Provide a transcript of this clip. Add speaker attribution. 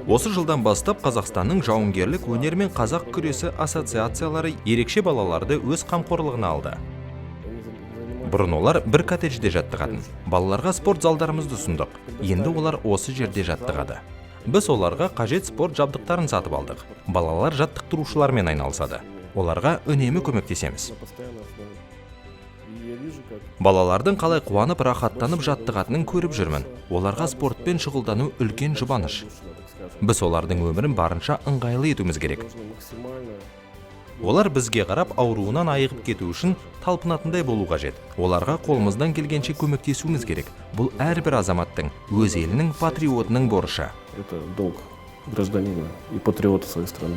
Speaker 1: Осы жылдан бастап Қазақстанның жауынгерлік өнер мен қазақ күресі ассоциациялары ерекше балаларды өз қамқорлығына алды. Бұрын олар бір коттеджде жаттығатын. Балаларға спорт залдарымызды ұсындық. Енді олар осы жерде жаттығады. Біз оларға қажет спорт жабдықтарын сатып алдық. Балалар жаттықтырушылармен айналысады. Оларға үнемі көмектесеміз.
Speaker 2: На постоянной основе. И я вижу, как
Speaker 1: Балалардың қалай қуанып, рахаттанып жаттығатынын көріп жүрмін. Оларға спортпен шұғылдану үлкен жұбаныш.
Speaker 2: Отдушина, так скажем.
Speaker 1: Біз олардың өмірін барынша ыңғайлы етуіміз керек.
Speaker 2: Должны максимально
Speaker 1: Олар бізге қарап, ауруынан айығып кету үшін талпынатындай болу қажет. Оларға қолымыздан келгенше көмектесуіміз керек. Бұл әрбір азаматтың, өз елінің патриотының борышы.
Speaker 2: Это долг гражданина и патриота своей страны.